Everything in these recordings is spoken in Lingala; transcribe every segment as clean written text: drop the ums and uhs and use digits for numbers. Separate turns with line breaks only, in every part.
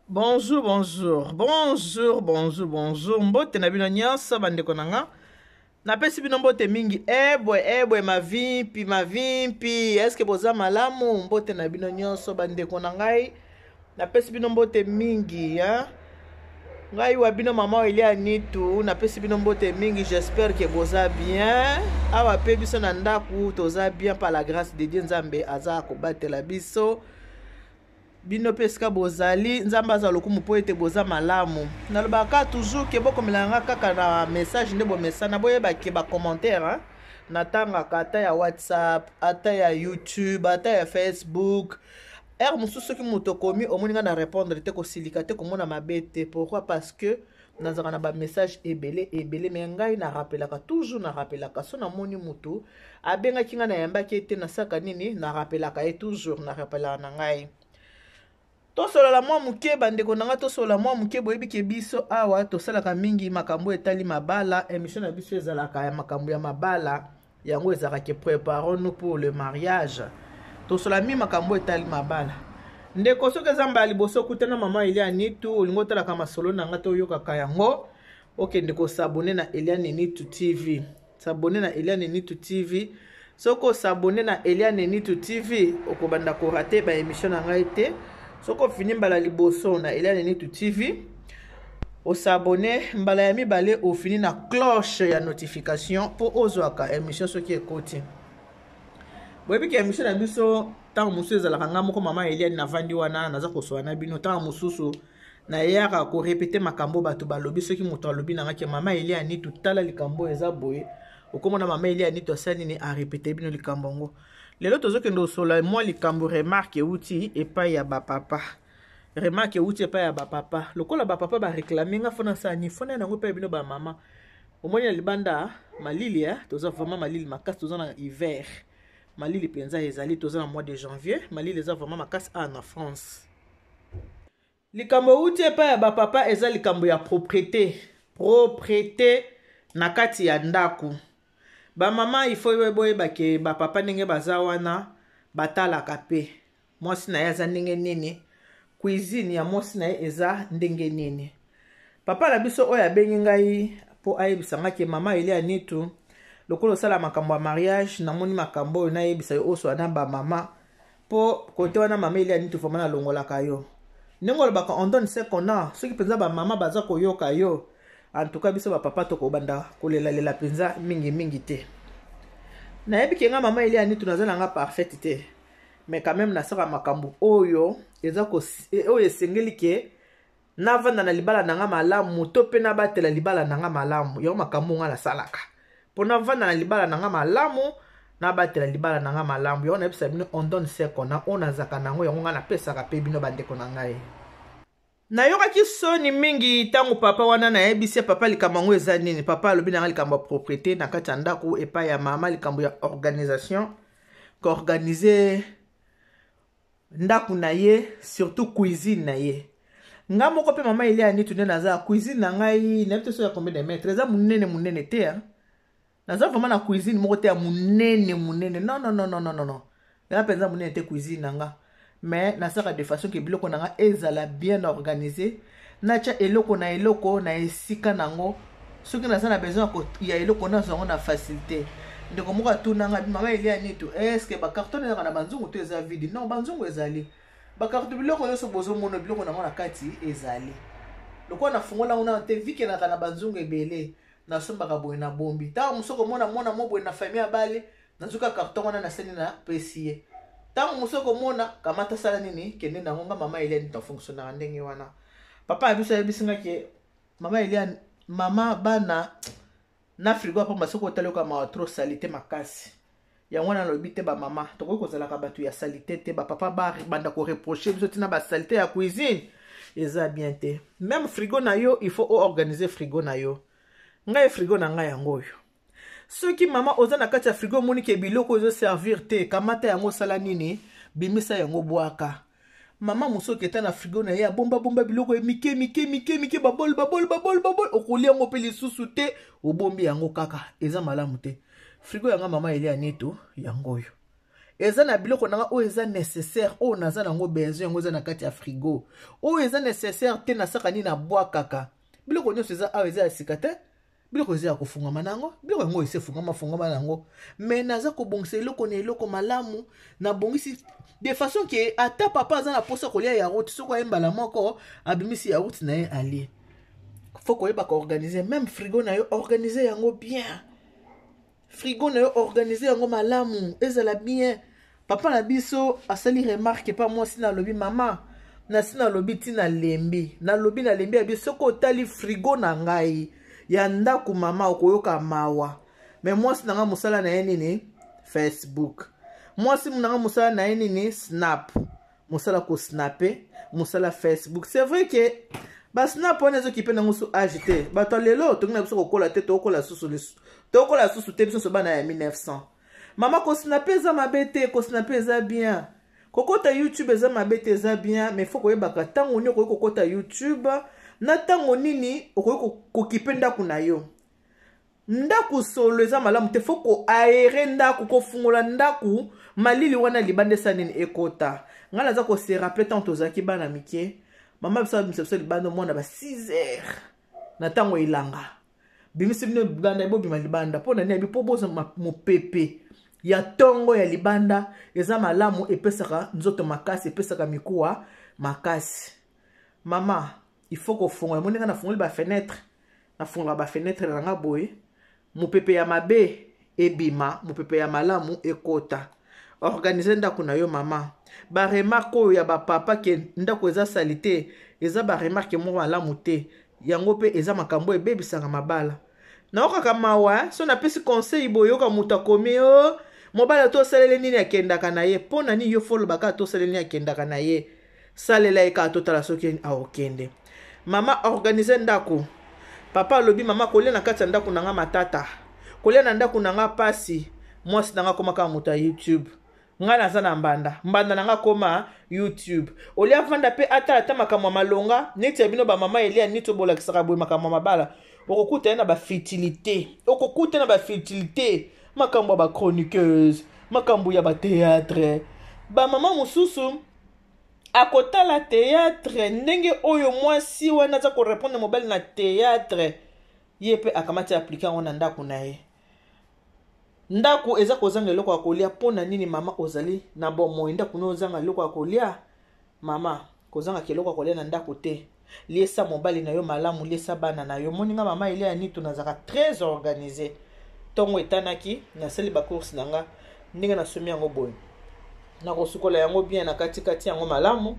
Bonjour, bonjour, bonjour, bonjour, bonjour. Mbote na bino nyonso bandeko na nga. Napesi bino mbote mingi. Ebwe, ebwe, mavimpi, mavimpi. Est-ce boza malamu? Mbote na bino nyonso bandeko na ngai. Napesi bino mbote mingi, hein? Ngai wa bino mama Elia Nitu, napesi bino mbote mingi, j'espère que boza bien. Awa pe biso na ndaku toza bien par la grâce de Dieu, Nzambe aza kobatela biso. Bino mpe esika bozali, Nzambe aza lokumu mpo ete boza malamu. Nalobaka toujours ke bokomela nga kaka na message nde bomesana, boyeba ke ba commentaire, hein? Natangaka ata ya WhatsApp, ata ya YouTube, ata ya Facebook. Heure mosusu soki moto okomi omoni nga na répondre te, kosilika te, komona mabe te. Pourquoi? Parce que nazalaka na ba message ebele ebele, mais ngai na rappelaka toujours, na rappelaka so namoni moto abengaki ngai nayambaki ye te, nasaka nini, na rappelaka ye toujours, na rappelaka na ngai. Tosolola mwa moke bandeko na ngai, tosolola mwa moke. Boyebi ke biso awa tosalaka mingi makambo etali mabala. Émission na biso ezalaka ya makambo ya mabala, yango ezalaka ke préparons-nous pour le mariage. Tosolola mingi makambo etali mabala. Ndeko, soki eza mbala liboso okutana mama Eliane Nitu, olingi otalaka masolo na ngai to oyokaka yango, okende kos'abonner na Eliane Nitu TV. S'abonner na Eliane Nitu TV. Soki os'abonner na Eliane Nitu TV, okobanda korater ba émission na ngai te. Soki ofini mbala liboso na Eliane Nitu TV, os'abonner mbala ya mibale, ofini na cloche ya notification mpo ozwaka émission soki ekoti. Boyebi ke émission na biso ntango mosusu ezalaka nga moko mama Eliane navandi wana naza kosola na bino. Ntango mosusu nayaka korépéter makambo bato balobi. Soki moto alobi nanga ke mama Eliane Nitu, tala likambo eza boye, okomona mama Eliane Nitu asali nini? Arépéter bino likambo yango. Lelo tozokende kosola mwa likambo, remarque euti epai ya bapapa. Remarque euti epai ya bapapa. Lokola bapapa baréclamer nga, fona asala nini? Fona yango epai bino bamama. Omoni na libanda malili, toza vraiment malili makasi, toza na hiver, malili mpenza ezali, toza na mois de janvier, malili eza vraiment makasi awa na France. Likambo euti epai ya bapapa eza likambo ya propreté, propreté na kati ya ndako. Bamama, il faut boyeba ke bapapa ndenge baza wana, batalaka mpe mwasi na ye aza ndenge nini, cuisine ya mwasi na ye eza ndenge nini. Papa na biso oyo abengi ngai mpo ayebisa ngai ke mama Elia Nitu, lokola osala makambo ya mariage, namoni makambo oyo nayebisa yo, oswa na bamama mpo kote wana. Mama Elia Nitu, vraiment nalongolaka yo ndenge olobaka, on donne ce qu'on a. Soki mpenza bamama baza koyoka yo, en tout cas biso bapapa tokobanda kolelalela mpenza mingimingi te. Nayebi ke nga mama Elia Nitu naza na nga parfaite te, mais quand même nasala makambo oyo eza oyo esengeli ke navanda na libala na nga malamu to mpe nabatela libala na nga malamu. Yango makambo nga nasalaka mpo navanda na libala na nga malamu, nabatela libala na nga malamu. Yango nayebisa bino, on donne ce qu'on a. Oyo nazalaka nango, yango nga napesaka mpe bino bandeko na ngai. Nayokaki soni mingi ntango papa wana nayebisi papa likambo yango eza nini. Papa alobi na nga likambo ya propreté na kati ya ndako epai ya mama, likambo ya organisation, koorganiser ndako na ye, surtout cuisine na ye. Nga moko mpe mama Elia Nitu nde naza, cuisine na ngai nayebi te so ya combien de mètre, eza monene monene te. Naza vraiment na cuisine moko te ya monene monene, non, non, non, non, non, non, eza mpenza monene te cuisine na nga, mais nasalaka de façon ke biloko na nga ezala bien organisé, natya eloko na eloko na esika nango. Soki naza na besoin ya eloko, nazwa yango na facilité. Ndeko moko atunanga: mama Elia Nitu, est-ce bacarton ezalaka na banzungu to eza vide? Non, banzungu ezali, bacarton, biloko nyonso bozomona, biloko nango na kati ezali. Lokola nafungola yango nano te, vikenaka na banzungu ebele, nasombaka boye na bombi. Ntango mosusu komona mwana mo boye na famille abali, nazuka carton wana, nasali na pesi ye. Ntango mosusu komona kamata, sala nini, kende nango. Nga mama Eliane tofonctionnaka ndenge wana. Papa ya biso ayebisi nga ke mama Eliane, mama bana na frigo apamba, soki otali oka mawa, trop saleté makasi. Yango wana nalobi te, bamama tokoki kozalaka bato ya saleté te. Bapapa banda koreprocher biso ntina basaleté ya cuisine, eza bien te. Même frigo na yo, il faut oorganiser frigo na yo. Ngai frigo na ngai yango oyo. Soki mama oza na kati ya frigo, omoni ke biloko ezoservir te, kamata yango, osala nini? Bimisa yango, bwaka. Mama mosusu oketa na frigo na ye, abombabomba biloko ya mike mike mike mike, babol babol babol babol, okolia yango mpe lisusu te, obombi yango kaka, eza malamu te. Frigo yanga mama Elia Neto yango oyo. Eza na biloko na nga oyo eza nécessaire, oyo naza nango besoin, yango eza na kati ya frigo. Oyo eza nécessaire te, nasaka nini? Nabwakaka. Biloko nyonso eza awa eza ya sika te, biloko eza ya kofungama na yango, biloko yango esi efungama fungama na yango. Mais naza kobongisa eloko na eloko malamu, nabongisi de façon ke ata papa aza na mposa kolia yaourt, soki aye mbala moko abimisi yaourt na ye alie. Faut koyeba koorganiser même frigo na yo, organiser yango bien. Frigo na yo, organiser yango malamu, ezala bien. Papa na biso asali remarque pa mwasi na, alobi: "Mama, nasi nalobi ti nalembi, nalobi nalembi ya biso, soki otali frigo na ngai ya ndako, mama, okoyoka mawa." Mais mwasi na ngai, mosala na ye nini? Facebook. Mwasi na ngai, mosala na ye nini? Snap. Mosala kosnape, mosala Facebook. C'est vrai ke basnap wana ezokipe nango so age te. Bato ya lelo tongi na biso kokola te, tokokola susu, tokokola susu te. Biso nyonso bana ya 1900. Mama, kosnape eza mabe te, kosnape eza bien. Kokota YouTube eza mabe te, eza bien. Mais faut koyebaka ntango nini okoki kokota YouTube na ntango nini okoki kokipe ndako na yo. Ndako solo eza malamu te. Faut koaérer ndako, kofungola ndako, malili wana libanda esa nini? Ekota. Ngai naza kose rappeler ntango tozalaki bana mike, mama biso abimisa biso libanda, omona ba 6 heures na ntango elanga, bimisi bino libanda, bobima libanda. Mpo na nini? Abi mpo bozwa mopepe ya ntongo ya libanda, eza malamu, epesaka nzoto makasi, epesaka mikuwa makasi. Mama, il faut kofongola. Mo ndenge nafungoli bafenêtre, nafongola bafenêtre na nga boye, mopepe ya mabe ebima, mopepe ya malamu ekota. Organiser ndako na yo, mama. Baremarque oyo ya bapapa ke ndako eza sali te, eza baremarque moko malamu te. Yango mpe eza makambo ebebisaka mabala. Naokaka mawa so napesi conseil, boyoka moto akomi o mobali ata osaleli nini, akendaka na ye. Mpo na nini yo faut oloba kaka tosaleli nini, akendaka na ye? Salela ye kaka, totala soki aokende. Mama, organiser ndako. Papa alobi: "Mama, kolia na kati ya ndako na nga matata, kolia na ndako na nga pasi. Mwasi na nga koma kaka moto ya YouTube, ngai naza na mbanda mbanda na nga koma YouTube." Olia avanda mpe atala ata makambo ya malonga neti ya bino bamama Elia, neti obolakisaka boye makambo ya mabala. Okokuta ye na bafutilité, okokuta na bafutilité, makambo ya bachroniqueuse, makambo ya bathéâtre. Bamama mosusu akotala théâtre, ndenge oyo mwasi wana aza korépondre mobali na théâtre, ye mpe akamati, appliquer yango na ndako na ye. Ndako eza kozanga eloko ya kolia. Mpo na nini, mama, ozali na bomoi, ndako no ozanga eloko ya kolia? Mama, kozangaka eloko ya kolia na ndako te. Liesa mobali na yo malamu, liesa bana na yo. Moninga, mama Elia ya Nito, nazalaka très organisé. Ntongo etanaki, nasali bacourse na nga. Ndenge nasomi yango boye, nakosukola yango bien, na katikati yango malamu,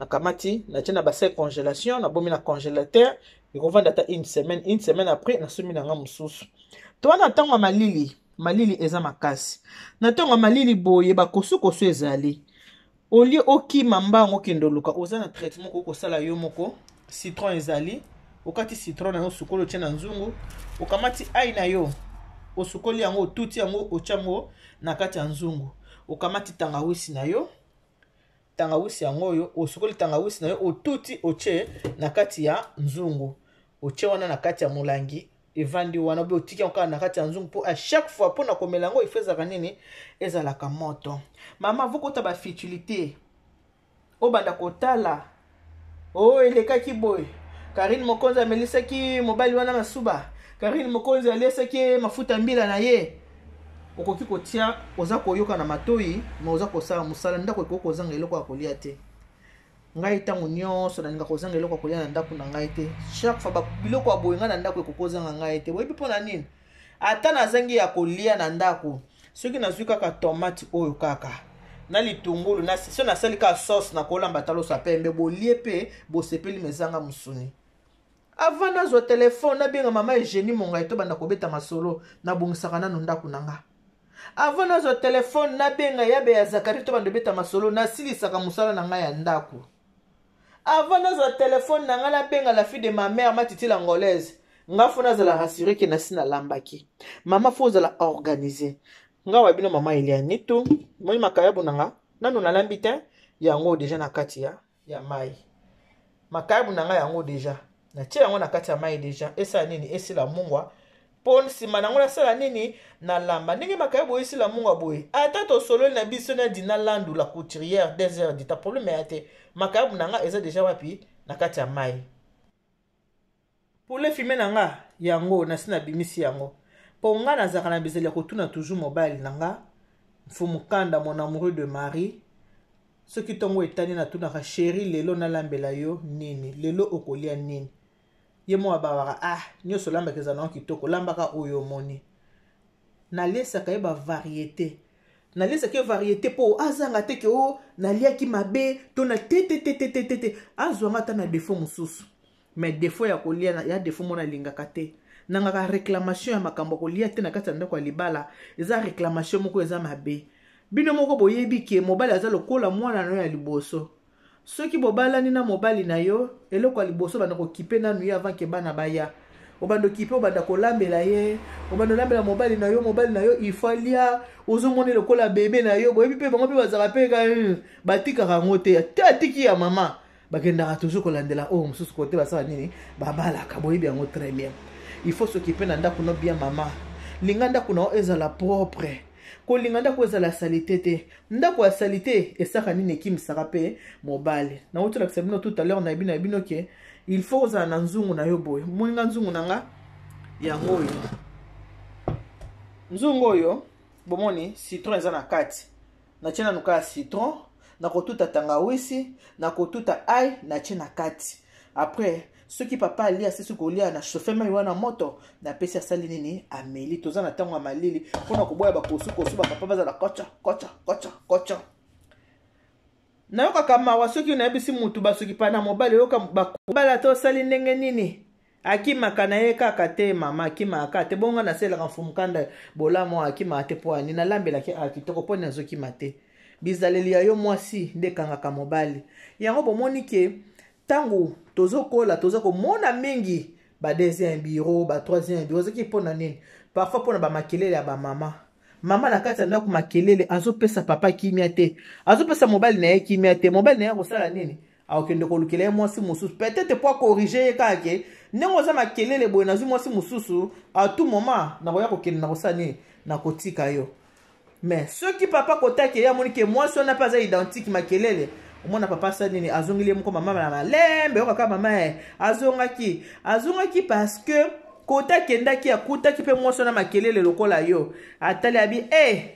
nakamati, natie na bassin congélation, nabomi na congélateur, ekovanda ata une semaine. Une semaine après, nasomi na nga mosusu. To wana ntango ya malili, malili eza makasi. Na ntango ya malili boye, bakosukosu ezali. Olie okima mbango, okende oluka, oza na traitement okoki kosala yo moko. Citron ezali, okati citron na yo, osukoli, otie na nzungu. Okamati ail na yo, osukoli yango, otuti yango, otia yango na kati ya nzungu. Okamati tangawisi na yo, tangawisi yango oyo, osukoli tangawisi na yo, otuti, otie na kati ya nzungu, otie wana na kati ya molangi, evandi wana obe otiki yango kaka na kati ya nzungu, mpo à chaque fois mpona komela yango ifo ezalaka nini? Ezalaka moto. Mama, vokota bafutilité, obanda kotala oyo elekaki boye: Karine Mokonzi amelisaki mobali wana masuba, Karine Mokonzi aliesaki mafuta mbila na ye. Okoki kotia, oza koyoka na matoi, ma oza kosala mosala. Ndako ekoki kozanga eloko ya kolia te. Ngai ntango nyonso nalinga kozanga eloko ya kolia na ndako na ngai te. Chaque fois biloko ya boye, ngai na ndako ekoki kozanga ngai te. Boyebi mpo na nini? Ata nazangi ya kolia na ndako, soki nazwi kaka tomate oyo kaka na litungulu na so nasali kaka sauce, na kolamba taloso ya pembe, bolie mpe bosepeli, mezanga mosuni. Avant nazwa telefone nabenga mama Eugénie Mongai, tobanda kobeta masolo, nabongisaka nano ndako na nga. Avant nazwa telefone nabenga yabe ya Zakari, tobanda obeta masolo, nasilisaka mosala na ngai ya ndako. Avant nazwa telefone na ngai nabenga la fille de ma mère Matitila Angolaise, nga faut nazala rassuré ke nasi nalambaki. Mama, faut ozala organisé. Nga wa bino mama Eliani to moi, makayabu na nga nano nalambi te, yango déjà na kati ya mai. Makayabu na ngai yango déjà natie yango na kati ya mai déjà, esala nini? Esila mungwa. Mpo nsima na yango nasala nini? Nalamba. Ndenge makayabu esila mungwa boye, ata tosololi na biso na Dina Landu la couturière 2 heures du temps, problème ya te. Makayabu na nga eza deja wapi? Na kati ya mai. Poulet fumé na nga yango nasi nabimisi yango mpo nga nazalaka na bizali ya kotuna toujours mobali na nga Mfumu Kanda, mon amoureux de Marie. Soki ntongo etani natunaka chéri, lelo nalambela yo nini? Lelo okolia nini? Ye moko ababaka, ah, nyonso olambaka eza nango kitoko, lambaka oyo omoni. Nalesaka ye bavariété, nalesaka ye variété mpo azanga te ke o oh, naliaki mabe to na te te te te te te te, azwanga ata na défaut mosusu. Mais défaut ya kolia ya défaut mona alingaka te, nangaka réclamation ya makambo ya kolia te na kati ya ndako ya libala. Eza réclamation moko eza mabe. Bino moko boyebi ke mobali aza lokola mwana na yo ya liboso. Soki bobalani na mobali na yo, eloko ya liboso banda kokipe nanu ye avant ke bana baya. Obanda okipe, obanda kolambela ye, obanda olambela mobali na yo. Mobali na yo, il faut alia, ozomona lokola bebe na yo. Boyebi mpe bango mpe bazalaka mpe ka batikaka yango te te, atiki ya mama, bakendaka toujours kolandela oyo mosusu kote basala nini, babalaka. Boyebi yango très bien. Il faut s'occuper na ndako no bien. Mama, linga ndako na yo ezala propre, kolinga ndako ezala saleté te. Ndako ya saleté esaka nini? Ekimisaka mpe mobali. Nauti olakisa bino tout à l'heure na bino ya bino ke il faut ozala na nzungu na yo boye. Moninga, nzungu na nga yango oyo, nzungu oyo bomoni citron eza na kati. Natie nanu kaka citron, nakotuta tangawisi, nakotuta ai, natie na kati. Après, soki papa alia, asisi kolia, na chauffe mai wana moto, napesi, asali nini? Ameli. Toza na ntango ya malili, mpona koboya bakosukosu, bapapa bazala kocha kocha kocha kocha. Nayokaka mawa soki nayebisi mutu basoki pa na mobali. Oyoka mobali ata osali ndenge nini, akimaka na ye kaka te. Mama, akimaka kaka te. Bongo naselaka Mfumukanda bolamu, akimaka te. Mpo ani nalambelaki a kitoko, mpo nini azokima te? Bizaleli ya yo mwasi nde ekangaka mobali. Yango bomoni ke ntango tozokola, toza komona mingi ba deuxième bureau, ba troisième bureau. Ezalaki mpona nini? Parfois mpona bamakelele ya bamama. Mama na kati ya ndako makelele, azopesa papa kimia te, azopesa mobali na ye kimia te. Mobali na ye akosala nini? Akokende kolukela ye mwasi mosusu, peut-être po acorriger ye kaka ke ndenge oza makelele boye, nazwi mwasi mosusu, à tout moment nakoya kokende, nakosala nini, nakotika yo. Mais soki papa kotaki ye, amoni ke mwasi wana mpe aza identique makelele, omona papa asali nini? Azongeli ye moko mama na malembe. Oyokaka mama ye azongaki, azongaki parce que kota akendaki, akutaki mpe mwasi wana makelele lokola yo. Atali abi e eh,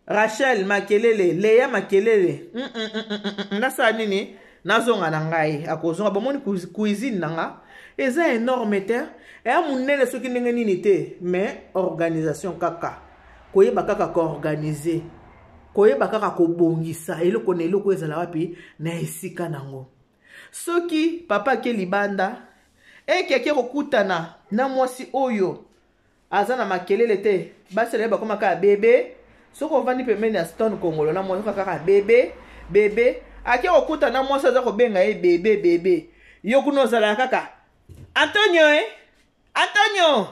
Rachel makelele, Leya makelele, nasala nini? Nazonga na ngai. Akozonga. Bomoni cuisine na nga eza énorme te, eya monene soki ndenge nini te, mais organisation kaka, koyeba kaka koorganiser, koyeba kaka kobongisa eloko na eloko ezala wapi na esika nango. Soki papa ake libanda, eke ake kokutana na mwasi oyo aza na makelele te, basi na ye bakoma kaka bebe. Soki ovandi pembeni ya Stone Kongolo na mwasi, kaka bebe bebe. Ake kokuta na mwasi aza kobenga ye bebe bebe, yo kuna ozalaka kaka Antonio, eh? Antonio,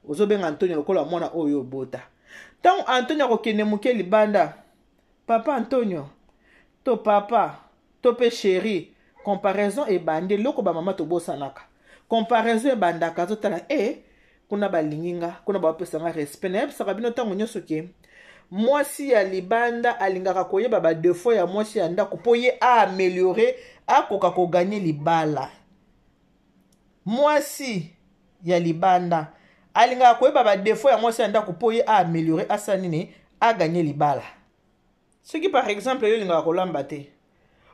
ozobenga Antonio lokola mwana oyo obota. Ntango Antonio akokende moke libanda, papa Antonio to papa to mpe chéri, comparaison ebandi. Eloko bamama tobosanaka, comparaison ebandaka. Azotala e kuna balingi nga, kuna bapesa nga respect. Nayebisaka bino ntango nyonso ke mwasi ya libanda alingaka koyeba badéfauts ya mwasi ya ndako mpo ye aaméliorer, akoka kogagner libala. Mwasi ya libanda alingaka koyeba badéfauts ya mwasi ya ndako mpo ye aaméliorer, asala nini? Agagner libala. Soki par exemple yo olingaka kolamba te,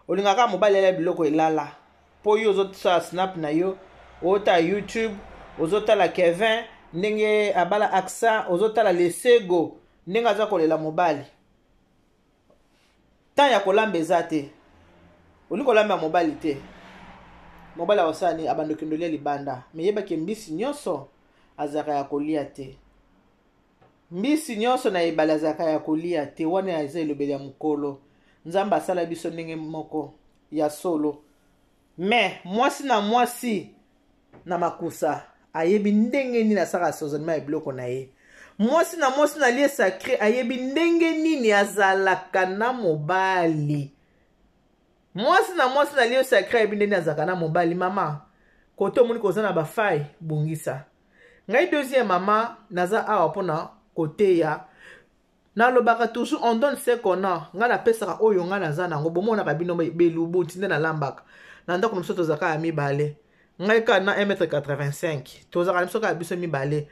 olingaka mobali alia biloko elala, mpo yo ozosala snap na yo, ozotala YouTube, ozotala Kevin ndenge abala Aksa, ozotala Lesego ndenge aza kolela mobali, temps ya kolamba eza te, olingi kolamba ya mobali te, mobali akosala nini? Abanda okende olia libanda. Me yebaki, mbisi nyonso azalaka ya kolia te, mbisi nyonso na ebale azalaka ya kolia te. Wana eza elobeli ya mokolo. Nzambe asala biso ndenge moko ya solo, me mwasi na mwasi na makusa ayebi ndenge nini asalaka assaisonnement ya biloko na ye. Mwasi na mwasi na lieu sacré ayebi ndenge nini azalaka na mobali. Mwasi na mwasi na lieu sacré ayebi ndenge azalaka na mobali. Mama, kote omoni koza na bafailles, bongisa. Ngai deuxième mama naza awa mpona koteya. Nalobaka toujours, on donne ce qu'on a. Ngai napesaka oyo ngai naza nango. Bomonaka bino belubu nti nde nalambaka na ndako na biso. Tozalaka ya mibale, ngai kaka na 1m85, tozalaka na biso kaka biso mibale.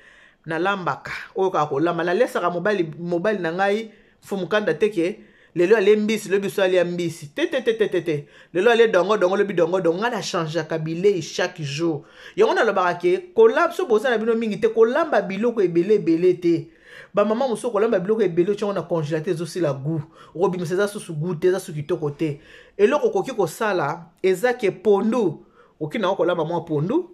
Nalambaka oyo kaka kolamba, nalesaka mobali, mobali na ngai Fumukanda te ke lelo alie mbisi, lobi so alia mbisi te, te, te, te, te, te. Lelo alie dongo dongo, lobi dongo dongo. Ngai nachangeaka bilei chaque jour. Yango nalobaka ke kolamba, so boza na bino mingi te, kolamba biloko ebele ebele te. Bamama mosusu kolamba biloko ebele, otiango na congélateur, ezosila goût, okobimisa eza susu goût te, eza su kitoko te. Eloko okoki kosala eza ke pondu, okoki nango kolamba mwa pondu,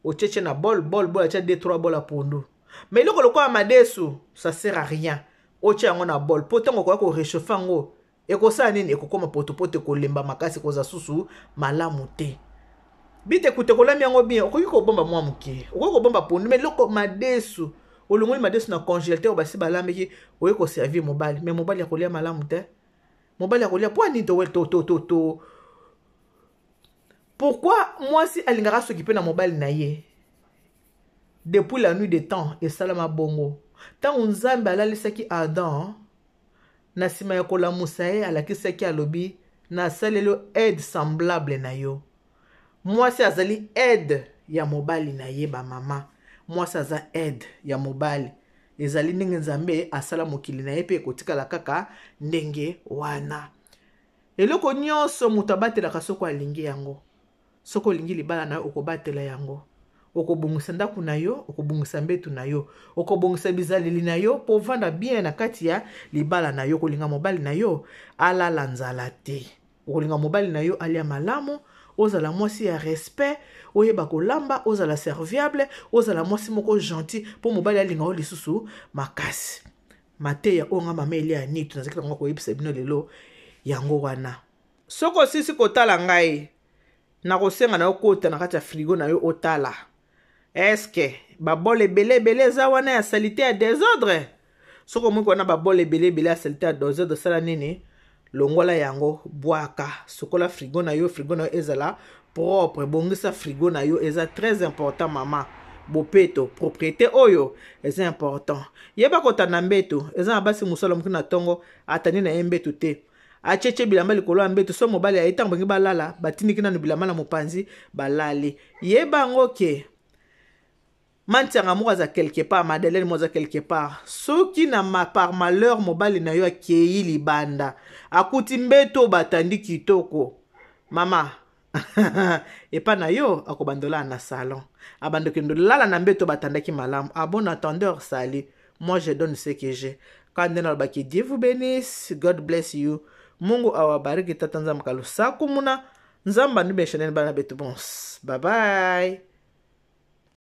otietie na bol bol bol, atia 2 3 bol ya pondu. Mais eloko lokola madesu, ça sert à rien otia yango na bol, mpo ntango okoya koréchauffer yango, ekosala nini? Ekokóma potopoto, ekolemba makasi, ekozala susu malamu te. Bitekute kolami yango bien, okoki kobomba mwa moke, okoki kobomba pondu. Mais eloko madesu, olongoli madesu na congélateur, basi balambiki, oye koservir mobali, mais mobali akolia malamu te. Mobali akolia mpo nini? To to to to to pourquoi mwasi alingaka soki mpe na mobali na ye? Depuis la nuit de temps esalama bongo. Ntango Nzambe alalisaki Adam, na nsima ya kolamusa ye, alakisaki, alobi: "Nasaleli aide semblable na yo." Mwasi azali aide ya mobali na ye. Bamama, mwasi aza aide ya mobali. Ezali ndenge Nzambe asala mokili na ye, mpe ekotikala kaka ndenge wana. Eloko nyonso moto abatelaka soki alingi yango. Soki olingi libala na yo, okobatela yango, okobongisa ndako na yo, okobongisa mbetu na yo, okobongisa bizaleli na yo mpo ovanda bien na kati ya libala na yo. Kolinga mobali na yo alala nzala te, okolinga mobali na yo alia malamu, ozala mwasi ya respect, oyeba kolamba, ozala serviable, ozala mwasi moko gentil, mpo mobali alinga yo lisusu makasi. Mateya oyo nga mama Elia Nitu nazalaki nango koyebisa bino lelo, yango wana. Soki osisi kotala ngai, nakosenga na yo kota na kati ya frigo na yo, otala eske babol ebele ebele eza wana ya saleté, ya désordre. Soki omoki wana babol ebele ebele ya saleté, ya désordre, osala nini? Longola yango, bwaka, sokola frigo na yo. Frigo na yo ezala propre, bongisa frigo na yo, eza très important. Mama, bopeto, propriété oyo eza important. Yeba kotanda mbeto. Eza na basi mosala moki na ntongo, atandi na ye mbeto te, atietie bilamba likolo ya mbeto. So mobali aye, ntango bangi balala, batindiki nano bilamba na mopanzi, balali. Yeba yango ke mantianga moko aza quelque part, Madeleine moko aza quelque part. Soki na ma, par malheur mobali na yo akei libanda, akuti mbeto batandi kitoko, mama, epa na yo akobandola na salon, abandaki lala na mbeto batandaki malamu. À bon entendeur, salut. Moi, je donne ce que j'ai. Quand nde nalobaki, Dieu vous bénisse, God bless you, Mungu awabariki, tata Nzambe kalusaku muna Nzambe andubeshaneni bana betu. Bons, bye bye.